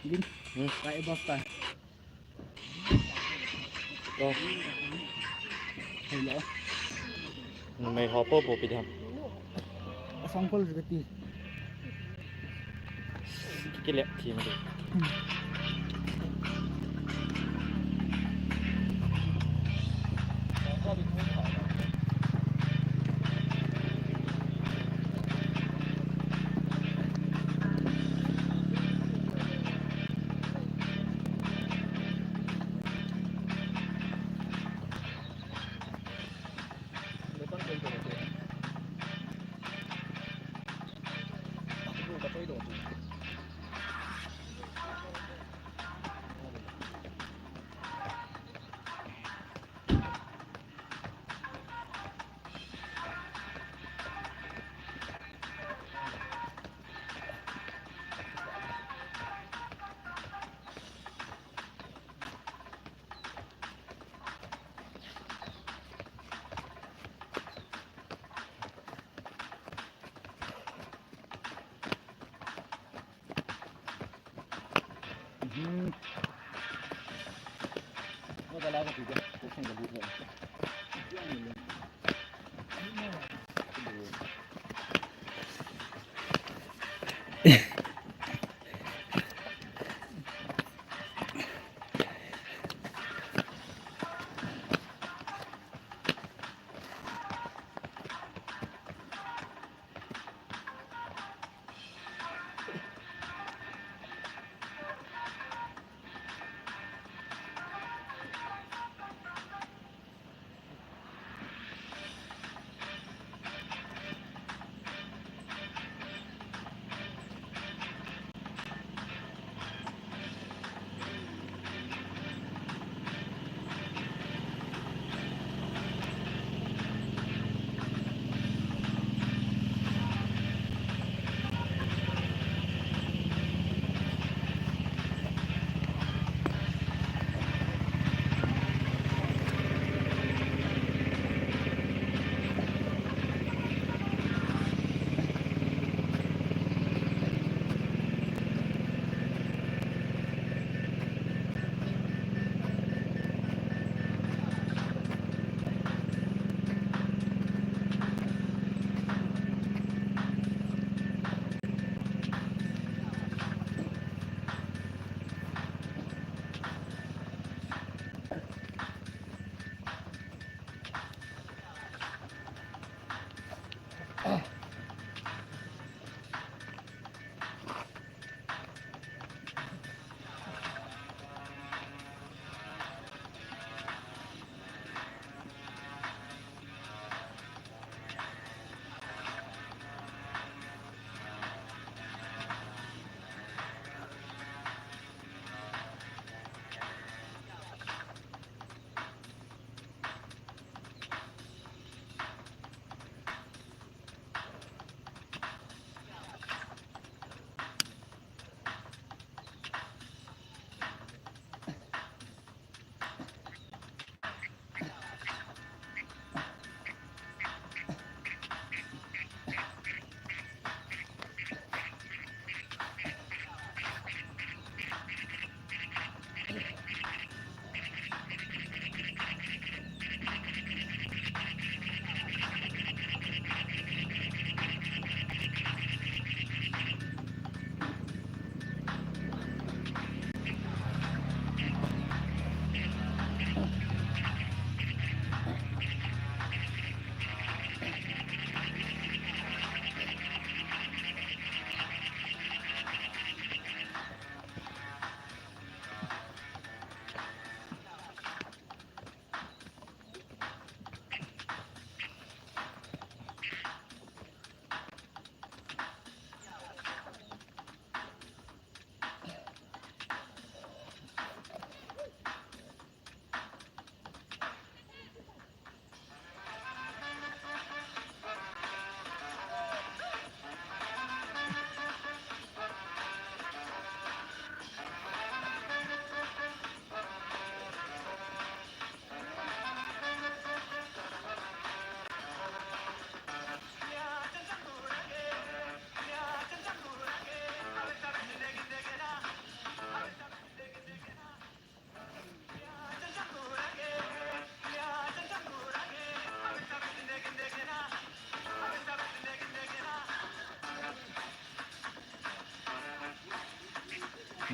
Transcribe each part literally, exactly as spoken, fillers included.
Din. Hmm. Kai bas ta. Oh. Hello. Numei ho popo pi diham. Asang kol jati. Kikilep thi ma di.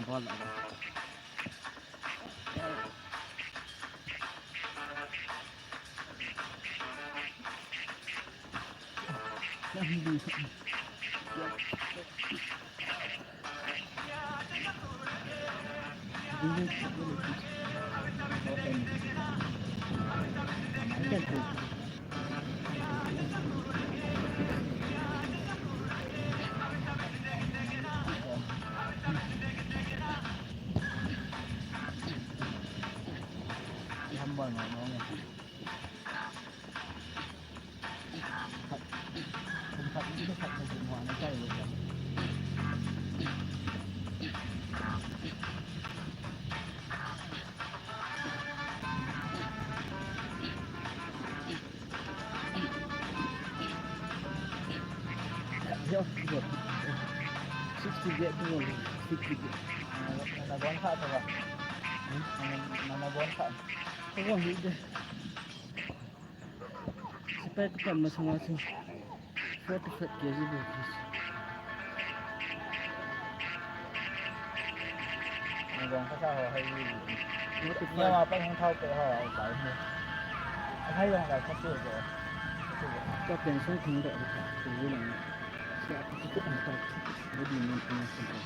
Bol a. Sixty get, sixty get. Nana gon kha to ba. Nana gon kha. Ko gon hi de. Sepai kapan masanga chu forty-five K G bou hi. Nana gon kha sa ho hai. Forty-five. Nana pa hung thao pe ho hai pai ni. Hai long lai kha chu jo. Ka pension thing da ka tu ni. Sia ka tu ka ta. Body maintenance ka.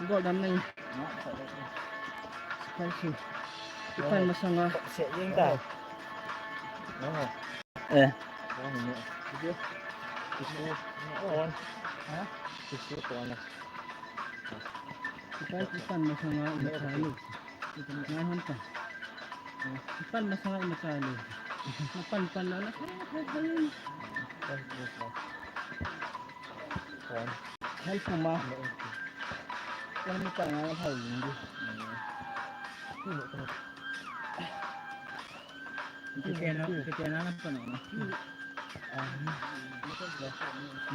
Bol dam nai. Spicy. Ipan masanga. Se yeng ta. Eh. Ipan, ipan masanga imacha lou. Ngai hon ta. Ipan masanga imacha lou. Napan pan la na. Help ma. Kan mi ta ngai hal ni. Kikena, kikena na pa na. Ah,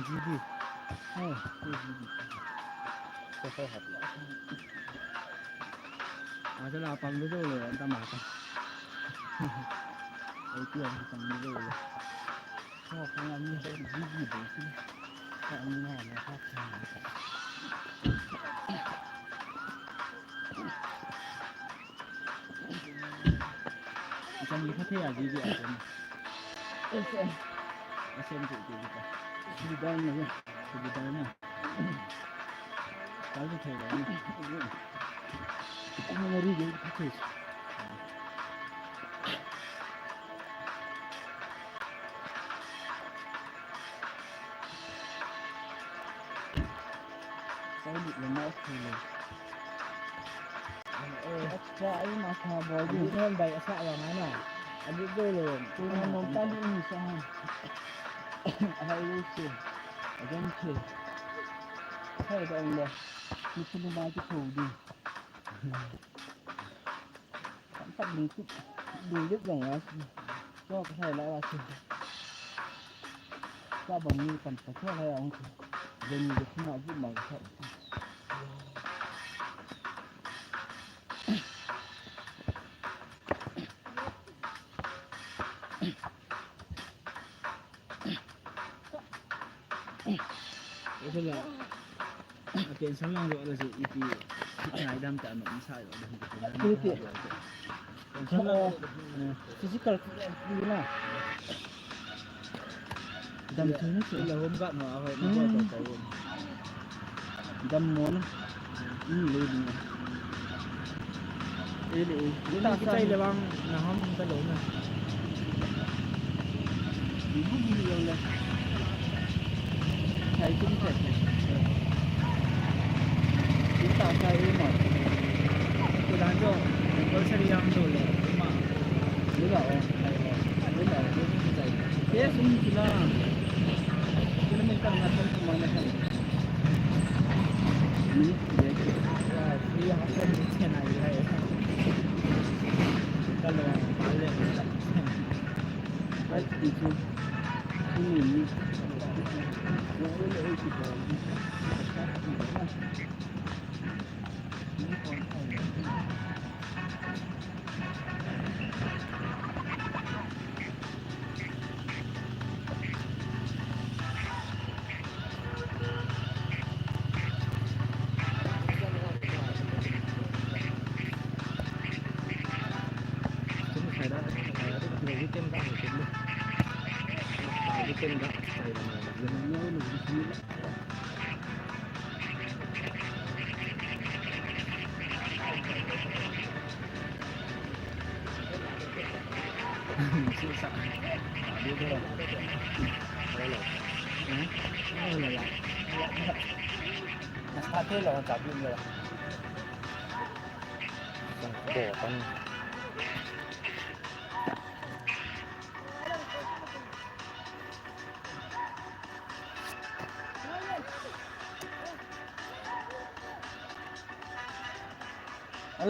G B. Oh, G B. Ko ko hat. Aja la pang do le, anta mata. Ai, ti ang pang do le. Ko ko na ni G B do si. Ka ni na na ha. Isan ni kha thei a, G B a kon. Yes, sir. A sen tu tu ka. Subidah na ya. Subidah na. Kal tu thei na. Ko na ri ge kha thei. Sai lut le ma ok le. Eh, acha, ai ma kha bol di. Lut non bai asa wa nga na. Alut do le. Tu na nom ta lut ni sa ha. Ahai lu se. Ajan se. Sai da ong le. Ni tu ma ti ko di. Kan pat ding tu, ding dik jong a si. Cho ka hai la a si. Ka bang ni kan pat cho hai ang si. Ding ni dik na dik ma ka. Ito la, attention lang jo la si ipi, ipi ngai dam ta no, isa jo la si ipi ngai dam ta. Ipi? Attention lang. Physical, yun na. Dam tu na si. Ila home guard mo, ako, hmm. Dam mo na. Hmm, le ding. Eh, le, eh. Dam ta kichai sa le bang na ham ta lo na. Hmm, le, le. Chai tum chai. Dam ta sa e mo. Ko dan jo, compulsory yang jo le. Yes, um, sila. Sila may tanong natin kung mga natin. Hmm? Yes. Yeah, sila ang natin ay, ay. Sila lang, sila. Ay, ito. Hmm.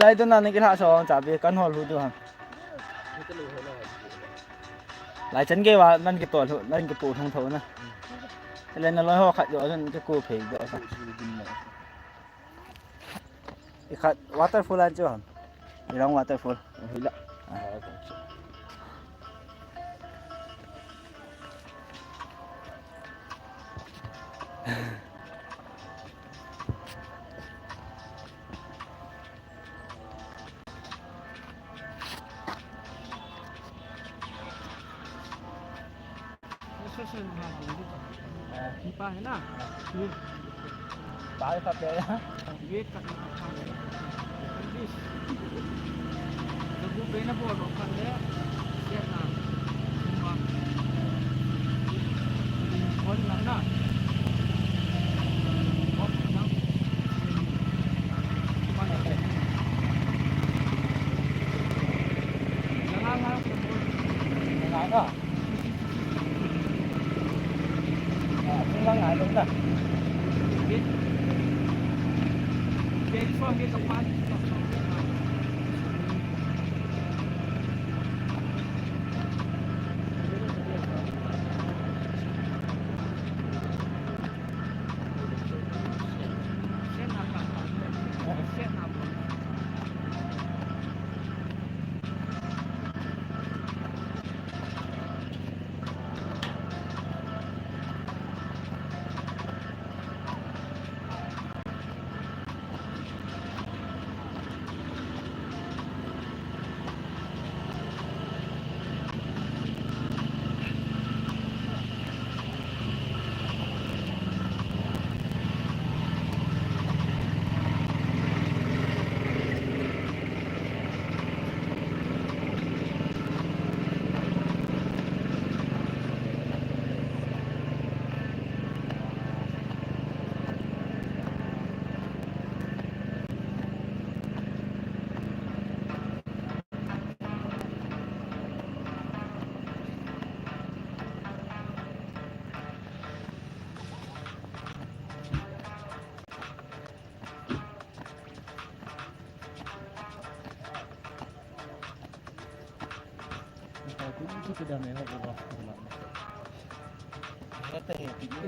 Lai tu nan kilha so chabi kan hol hu tu ham. Lai chan ke wa nan ke tol hu, nan ke pu thong tho na. Lai na loi ho khat jo nan ke ku phei jo. I khat waterfall an chu ham. I long waterfall. Hila. Association ha, eh, kipa hai na. Eh. Ye. Pai pa pe. Ye ka ni pa. English. Jabu pe na bol ro kan le. Ye na. Simba. Kon na na. Kon na. Simba na. Jalan ha. Jalan ha.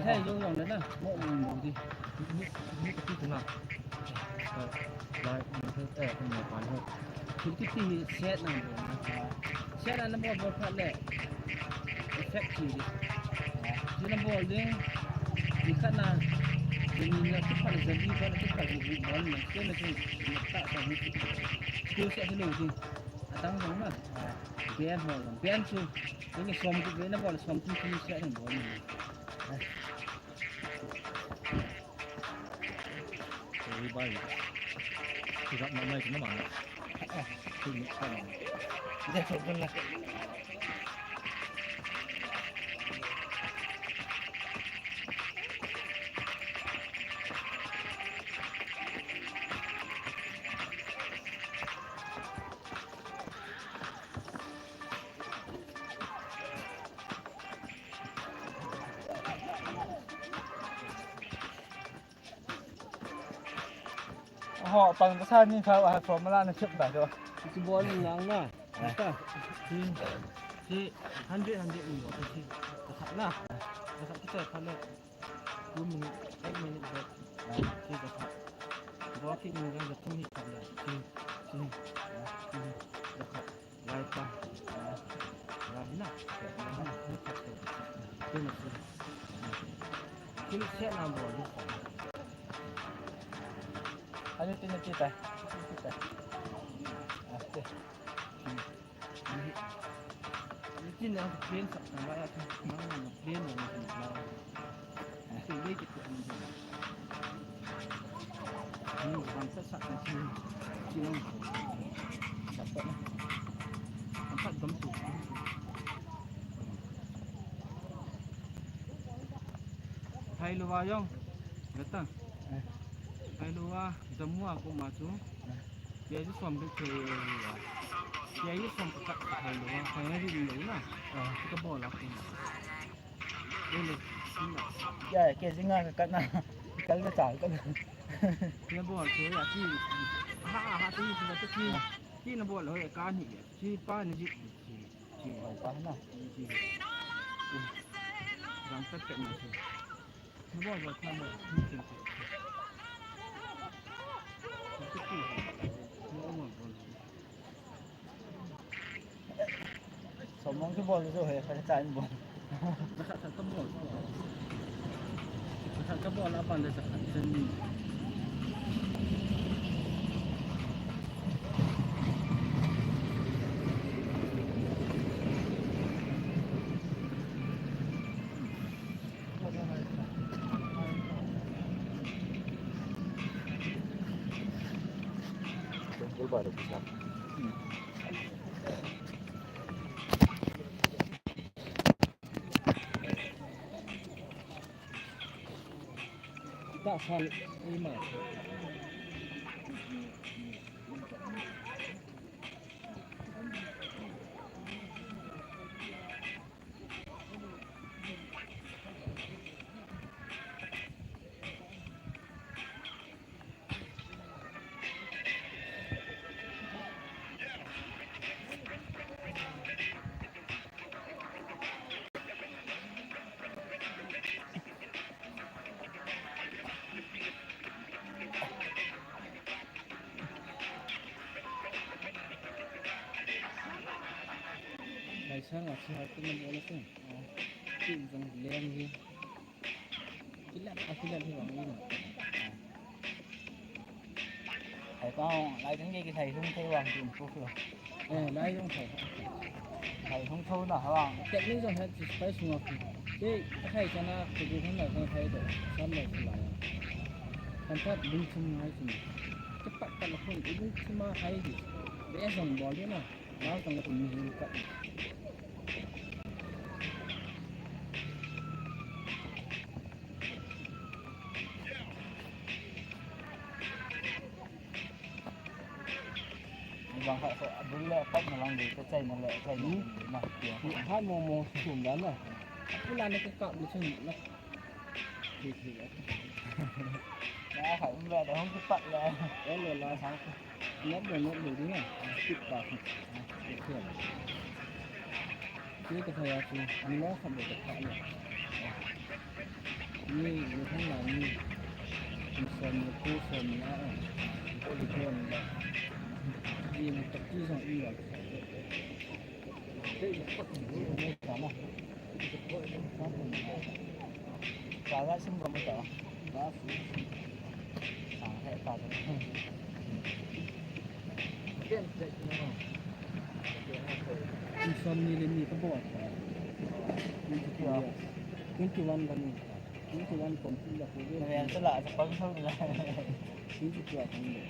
Hai, yong yong na. Mo mo mo di. Ni ni ti tu na. Lai mo te eh mo pa ni. Ti ti ti set na. Set na mo mo pa le. Effect ti. Ti na mo le. Ni ka na. Ni na ti pa le ni ka na ti pa le mo na. Ti na ti ta ta ni. Ti set ni lo ti. Atang jong na. Pen ho jong. Pen chu. Ni som ti na mo som ti ti set ni mo. Ui, bai. Irak na mai na mana. Ui, ni kan. Dia tu pun lah. Ho, pang ka sa ni kha, ha, formula na chip ba do. Ki bol ni lang na. Ka. Si, si, hundred, hundred ni bol. Si, ka sa na. Ka sa kita kha le. Two minute, eight minute break. Si, ka sa. Bol ki ni lang, two minute kha le. Si, si, si, ka sa. Lai pa. Lai na. Lai na. Lai na. Lai na. Lai na. Lai na. Ani tin ti ta. Ti ta. Aste. Ni tin na plain sa ta ya ta. Mang na plain na ni na. Aste dei ki ko ni. Ni bang sa sa ta si. Si ang. Sa ta na. Ang sa dam tu. Hai lo wa yong. Gata. Hai lo wa, jamu a ko ma chu. Pia ju som de ke. Pia ju som ka ka hai lo wa. Hai na ri lo na. Ka bol a ko. Lo lo. Ya, ke jinga ka na. Kal na cha ka na. Pia bol ke ya ki. Ha ha ti ti ti. Ti na bol ho ka ni. Ti pa ni ji. Ti. Ti pa na. Ti. Ram tak tak na. Somong kibol jo he, kha cha in bol. Kha cha kibol. Kha cha kibol aban le cha kha chen ni. Lai sang a si har tu na bola sung. Ti jong leng hi. Kilat, a kilat hi vang in. Hai pa, lai jong ke ki thai hung thei vang ki improve lo. Eh, lai jong thei. Thai hung tho na ha vang. Technique jong hai chi pai sung a ki. Ke hai chana, ke ki hung lai jong thei do. Sam lai chi lai. Kan chat bung chum hai chi. Ke pat pat la khun, bung chum a hai hi. Be jong bol di na. Nau tang la kum ni ka. Bang kha so, abul le pat na lang de, ka chai na le, chai na le, na, tia. Ni ha mo mo sum dan na. Pula na ka ka bu chun na. Thik, thik. Na kha um le, da hung kipat le. Ol le la sa. Nop le, nop le ding a. Kit pa. Kit pa. Kit ka thaya chu. Ni lo kha le ka pa le. Ni, ni thang la ni. Ni som ni ko som ni a. Ko di ko ni la. Ni ni tak ti song i la. Ka ga sim rom ta. Ba su. Sang he ta. Insomnia le ni ka bol. Twenty two years. Twenty one ka ni. Twenty one complete la ko. Ren sa la sa pang thong la. Twenty two a thong le.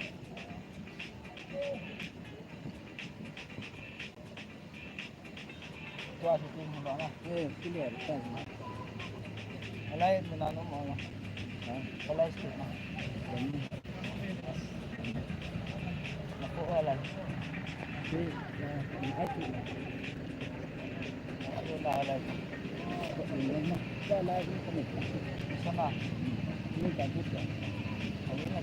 Tua shooting hung dong a. Eh, clear ta. Alai mina no mo. Ha? Alai street na. Na ko alai. Si, ya, ni ai tu na. Ko na alai. Ko ni na. Ko alai ni ko ni. Sana. Ni ka tu ka. Alai na.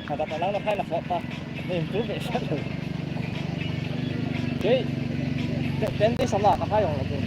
Kata palang na phai na phot pa. Nei tu be sa lo. Kei. Te, ten te sama ka phai yong lo tu.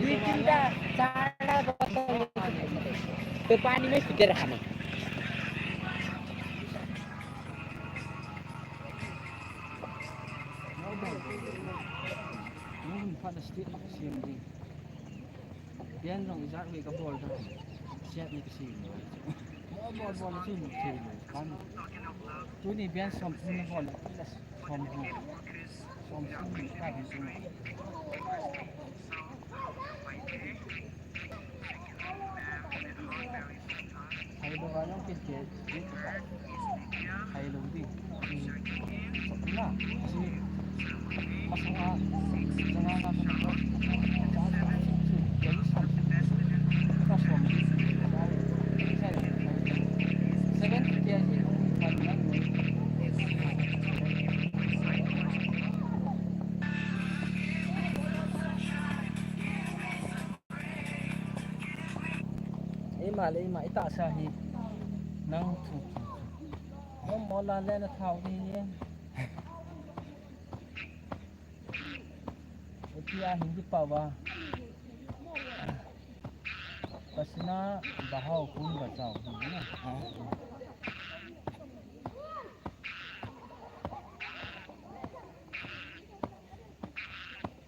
दो तीन का चारा बोतल, तो पानी में फिट रहा मैं। Bian jong ijat ve ka bol ta. Siat ni ka si. Mo bol bol si ni si. Kan. Tuni bian som thum na bol. Som thum. Som thum ni ka ni si. Hai lo ka jong kit kit. Hai lo di. Sokna, si masanga, sanga na sanga. Seven fifty ahi. Eima le eima itahsa hi. Nang thu. Mo mo la le na thau hi. Iti a Hindi pa ba? Pasina bahau kun ba chau.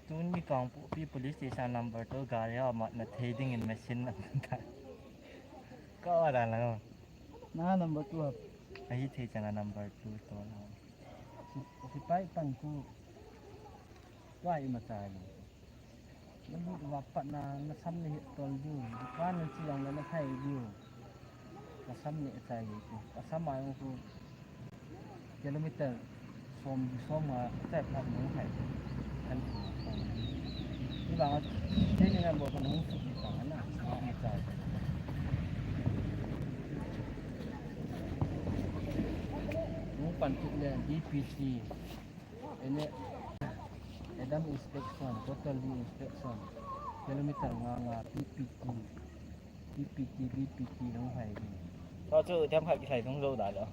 Tuni Kangpokpi Police Station number two gari a matna thei dingin machine na ta. Ka ora la. Na number two hap. Ahi thei chana number two to la. Si, sipai pan tu. Tua ima chai lo. Na bu wa pat na, na sam ni tol diu. Dukan ni chi jong na khai diu. Ka sam ni chai diu. Ka sam a jong ku kilometer som, som nga chai phat nung hai. Kan som. Ni bang a, ni ni na bo ka nung su ni bang na. Ni chai. Nung pan tu le D P C. Ene, Adam inspection, quarterly inspection, kilometer nga nga, P P T, P P T, B P T, hung hai ni. Cho chu, them khat kisai thung zo da lo.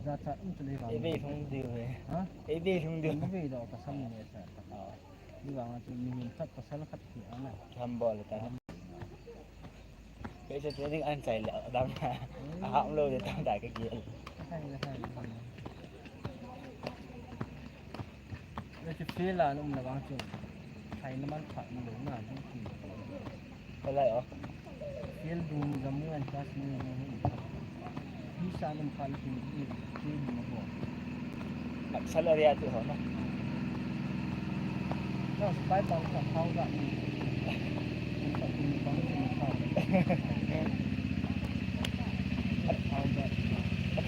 Za cha, um, chu le vang. Ei ve thung diu ve. Ha? Ei ve thung diu. Ei ve lo, ka sam ni sa ta. Ah. Ni vang chu, ni hin chat pasal khat ki ana. Tham bol ta. Kei chu training an chai le dang. A ham lo de tam ta ka gel. Hai, hai, hai. Kei chu fail a um na vang chu. Hai na man phat ni lo na du ki. Ko lai o. Fail du ni jam ni an pass ni ni. Ni sa num khan ki ki ki ni mo. Nak salary atu ho na. Nah, spy pang ka thau ga ni. Ni ka ni pang ni thau.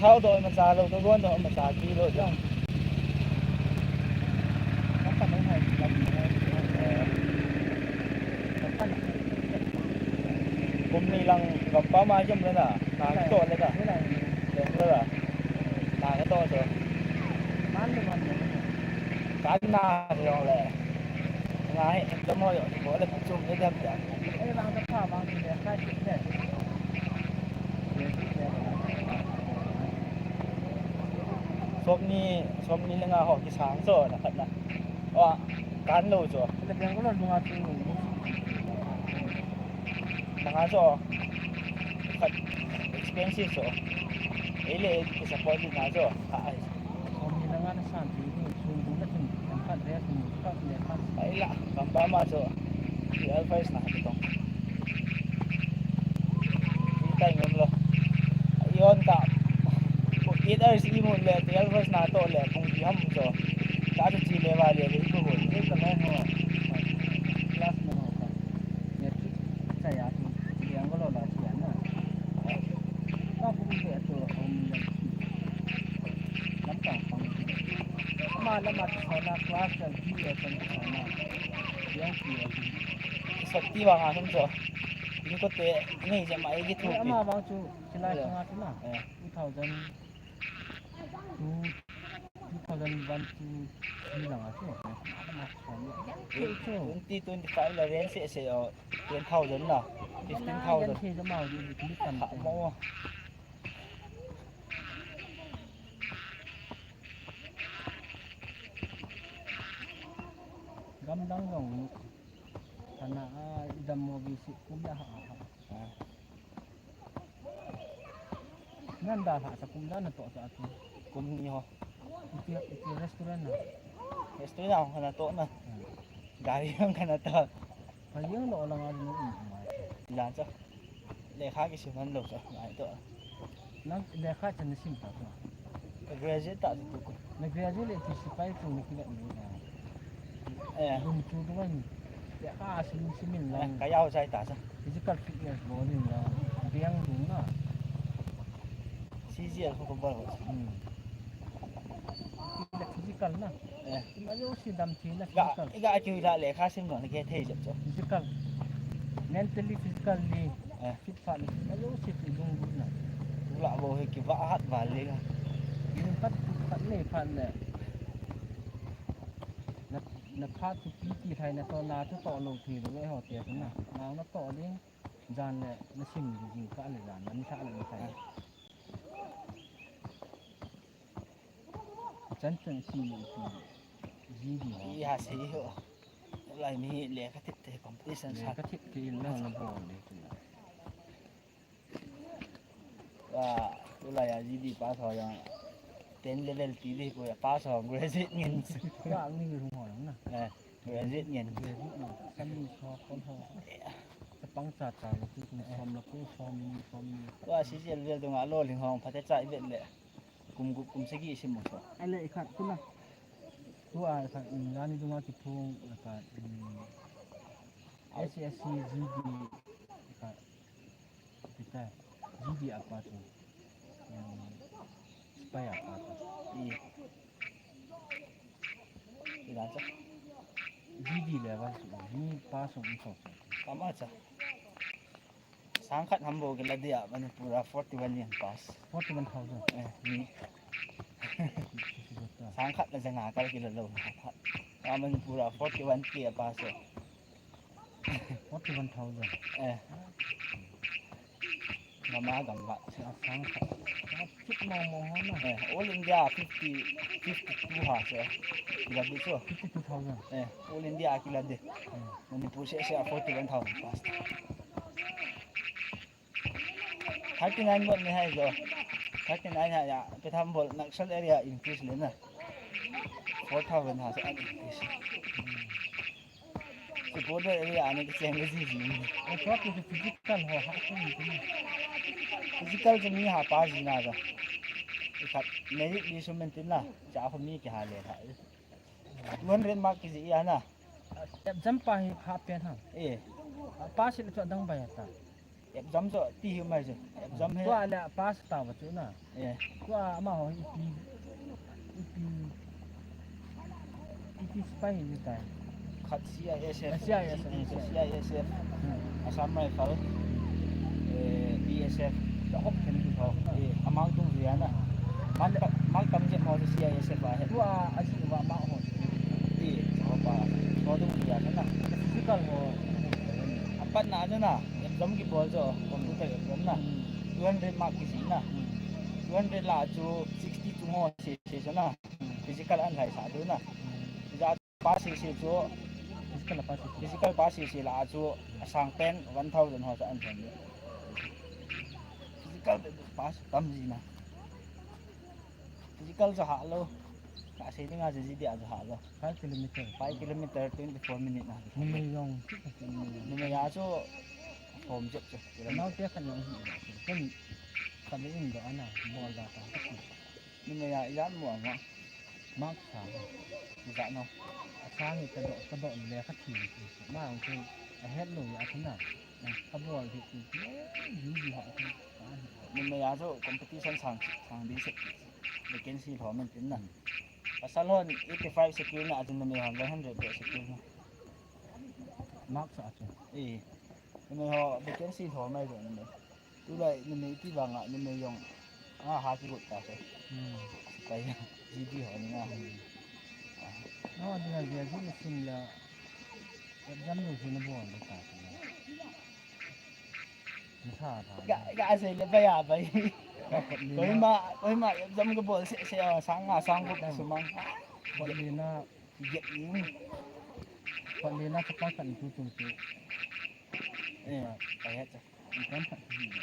Thao doh masa lou, ka gon doh masa ti lou jong. Kum ni lang gam pa ma jom le na, na ka toh le na. Jom le na. Na ka toh so. Ka na jong le. Nga he, ka mo yo, ko le ka chum le dam dam. Som ni, som ni le nga ho kisang so na khat na. Wa, kan lou so. Na nga so. Khat expensive so. Ei le, ei ki support na so. Ha, ai. Som ni le nga na san ti ni, sum bu na tin, ang khat dress ni, khat le khat. Ai la, kam ba ma so. Ti alpha is na ha tong. Ti tai ngam lo. Yon ka. Eight hours i mun le, twelve hours na to le, kung ki ham so. Ka tu chi le va le, le i ko ho. Ni ka le ho. Class mo ho. Ni ki sa ya tu. Yang ko lo la chi ya na. Ka pu ke to ho mi. Lam ta pang. Ma la ma so na class ka ki ya kan so na. Yang ki ya. Sati wa ha hum so. Ni ko te, ni ja ma i ki tu. Ama bang chu, chilai nga chu na. Eh. Two thousand two, two thousand one to three lang a chu. Twenty, twenty-five la rent se se o, ten thousand na, fifteen thousand. Yan thei jama di di kan. Ha, mo. Gam dang jong. Kana a idam mo bi si kum la ha ha. Ah. Nan da ha sa kum la na to sa tu. Kum ni ho. Iti, iti restaurant na. Restaurant ho na to na. Hmm. Gari ang kana to. Payung lo lang a ni. Ila cha. Lekha kisiman lo cha. Ngai to. Nang lekha chan na sim ta ko. Ka graduate ta tu ko. Na graduate le ti sipai tu ni kila ni na. Eh. Dum chu tu kan. Lekha sim simin la. Eh, ka yau sai ta cha. Physical fitness body la. Biang dum na. C G L ko ko bol. Hmm. Physical na. Eh. Ima yo si dam thi na. Ga, physical. Ga ki la lekha sim no ke thei jep cho. Physical. Mentally, physically. Eh. Fit phat ni, a lo si ti lunglut na. Ula bo he ki va hat va le la. Ni phat, phat ni phat le. Na, na phat tu pi ti thai na to na tu to lo ti lo ho te na. Na na to ding. Jan le na sim ding ka le jan, na ni sa le ni sa. Chan chan si mo tu. Ji di. I ha si ho. Lai mi le ka tip te competition sa. Le ka tip te in na na bo le tu. Wa, tulai a G D pass ho jong, ten level ti di ko ya pass ho, graduate ngin. Ka ang ni hung ho na. Eh, graduate ngin. Graduate ngin. Sami so kon ho. Chapang cha cha lo tu kum som lo kum som ni som ni. Wa, C G L vel tu nga lo ling hong, phatecha i vet le. Kum gup kum sagi i sim mo so. Ai le i khat tu na. Tu a i khat, mm, yani tu nga ki phung, i khat, mm, S S C G D, i khat. Kita, G D apa tu? Hmm, spy apa tu? I. Ila cha. G D level tu, ni pass on so. Kama cha. Sang khat ham bo kila dia, Manipur a forty-one yang pass. Forty-one thousand? Eh, ni. Sang khat la janga kal kila lo. Khat. A Manipur a forty-one K pass. Forty-one thousand. Eh. Gam a gam vat. Sa sang khat. Sa chik mo mo ho na. Eh, All India fifty, fifty-two ha se. Kila di so. Fifty-two thousand. Eh, All India kila di. Hmm. Manipur se se forty-one thousand pass. Thirty-nine bol ni hai jo. Thirty-nine ha ya. Pe tham bol Naxal area increase le na. Four thousand ha se increase. Hmm. Supporter area ane ke cheng le ji ji. Ai, chua tu physical ho ha tu ni tu ni. Physical chu mi ha pa ji na ja. Khat merit list maintain na. Cha ho mi ke ha le ha. Two hundred mark ki ji ya na. Exam pa hi ha pen ha. Eh. Pa si le chu dang ba ya ta. Exam chu ti hi mai chu. Exam he. Tua le pass ta ba chu na. Eh. Tua ama ho ipi, ipi, ipi spy ni tai. Khat C I S F, C I S F, C I S F, C I S F. Hmm. Assam Rifle, eh, B S F. Ka hop khen ki ho. Eh, amang tung zia na. Mak, mak tam je mo C I S F a he. Tua a ji wa ma ho. Eh, ho pa. Ho tung zia na. Physical ho. Apat na na. Exam ki bol jo. Computer exam na. Hmm. Two hundred mark ki si na. Hmm. Two hundred la chu sixty two mo se se na. Hmm. Physical an lai sa du na. Hmm. Ja pass se chu. Physical pass se. Physical pass se la chu asang pen one thousand ho sa an pen. Physical pass tam ji na. Physical chu ha lo. Ka se dinga ji ji dia chu ha lo. Five kilometer. Five kilometer, twenty four minute na. Numei jong. Numei a chu form jep chu. Nau te khan jong. Kan kan in do ana bol da ta. Numei a yan mo ma. Mark sa. Ijat no. Asang hi ka do, ka do le ka thi. Ma ang chu a het lo ya thina. Ka bol hi ti. Ju ju ha chu. Numei a chu competition sang, sang di se. Vacancy lhom in tin na. Pasal hon eighty five secure na, a chu numei hon one hundred secure na. Mark sa chu. Eh. Numei ho vacancy lhom mai jo numei. Tulai numei ti vang a, numei jong. A ha ki got ta se. Hmm. Pai, G D ho ni na. Hmm. No, dia dia ji ni sim la. Exam ni ji na bol ta se. Ni sa ta. Ga, ga se le bai a bai. Ka kot ni na. Kohima, Kohima exam ka bol se, se, ah, sang nga, sang gup sumang. Kot ni na. Jet ni. Kot ni na ka pa kan tu tu tu. Eh, pai ha cha. Ikan tak sigi.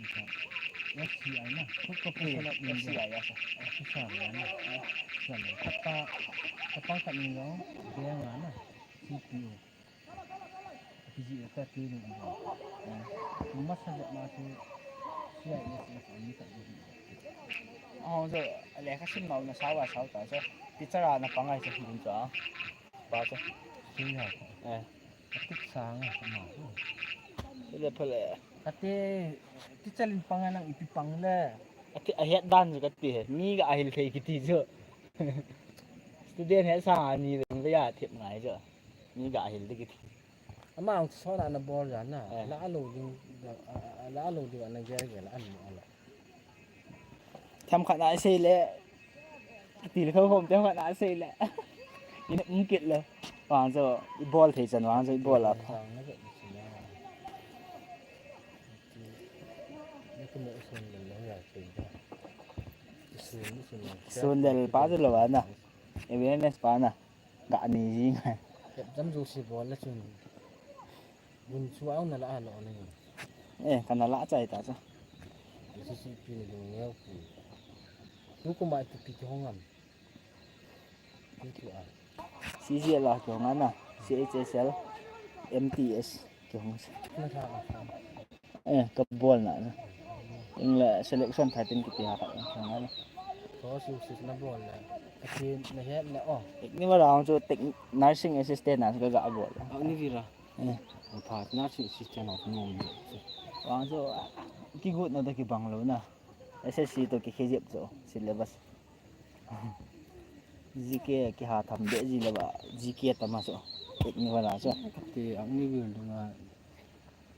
Ikan. F C I na. Kut ko Eh, pesa la F C I ya sa. Officer ya na. Officer ya. Kata, kata kat ni lo. Dia nga na. C P O. P G F ta tu ni. Masa ja ma tu. C I S S ni tak ni. Oh, so, le ka sim nau na sawa sau ta so. Teacher a na pangai sa hin cha. Pa cha. Sui ha. Eh. Atik sang a, ama. Phale, phale. Kati, teacher in pang a nang ipi pang le. Ati, ahet dan chu kati he. Mi ga ahil thei kiti chu. Student he sang a ni le ya thep ngai chu. Mi ga ahil de kiti. Ama ang sona na bol ja na. Eh. La alo ding, la alo ding ana gel gel an mo ala. Themkhat na sei le. Kitil khom khom themkhat na sei le. Ina um kit le. Vang chu i bol thei chan vang chu i bol a pha. Sun del pa chu lo na. Awareness pa na. Ga ni ji ngai. Exam jouse bol le chun. Gun chu au na la a lo le. Eh, kana la chai ta cha. C C P ni lung neo pi. Tu ko mai tu pi ki hong am. Tu tu a. C G L a ki hong ana. C H S L, M T S ki hong sa. Na tha a. Eh, ka bol na na. Ing le selection thirteen kiti ha ka ing sang na. Ko su su na bol le. Ka tin na het le oh. Ek ni ma rang chu tech nursing assistant na ka ga bol. Ang ni vira. Eh. Ang phat nursing assistant of nom. Wang chu ki gut na da ki bang lo na. S S C to ki khejep chu syllabus. G K ki ha tham de ji le ba G K tama chu. Ek ni wala chu. Kati ang ni vil dunga.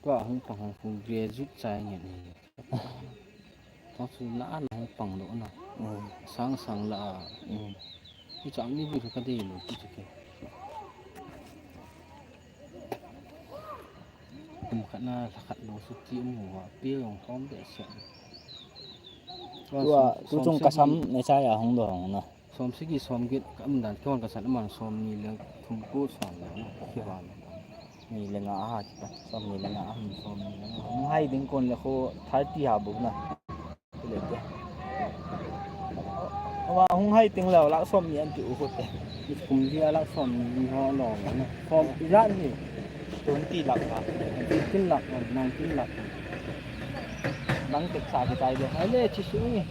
Tua hung pang hung hung graduate chai nge ni. Tua chu la an hung pang lo na. Mm. Sang sang la. Mm. Ki chang ni vil ka de lo ki chu ke. Kum khat na la khat lo su ti um ho. Pi yong hom de se. Tua, tu chung kasam ne chai a hung do hung na. Som sagi som get ka um dan kihon ka san aman som ni le thum ko som le na kivan. Ni le nga a ha kipan. Som ni le nga a ha. Som ni le nga. Hung hai ding kon le kho thirty ha bu na. Ti le te. Wa hung hai ting le lak som ni an ti u khu te. Kum dia lak som ni ho lo na. Som ijat ni. Twenty lak ha. Fifteen lak, nineteen lak. Nang tek sa ki tai de. Ai le chi su ni.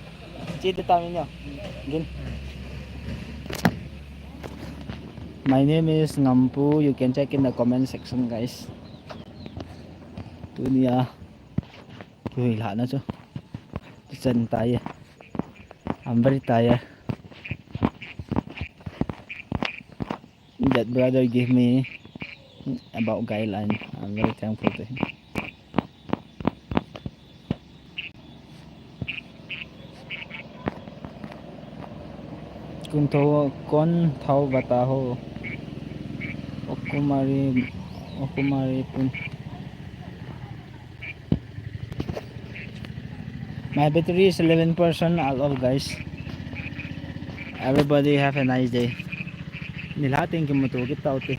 Chi te ta mi nyo. Gin. My name is Ngampu. You can check in the comment section, guys. Tunia Hui lhahna chu. Chan tai. I'm very tired. That brother give me about guideline. I'm very thankful to him. Kun thou, kon thou bata ho. Okumari, Okumari pun. My battery is eleven percent all off, guys. Everybody have a nice day. Nilhah teng kimuto kit taute.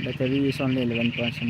Battery is only eleven percent.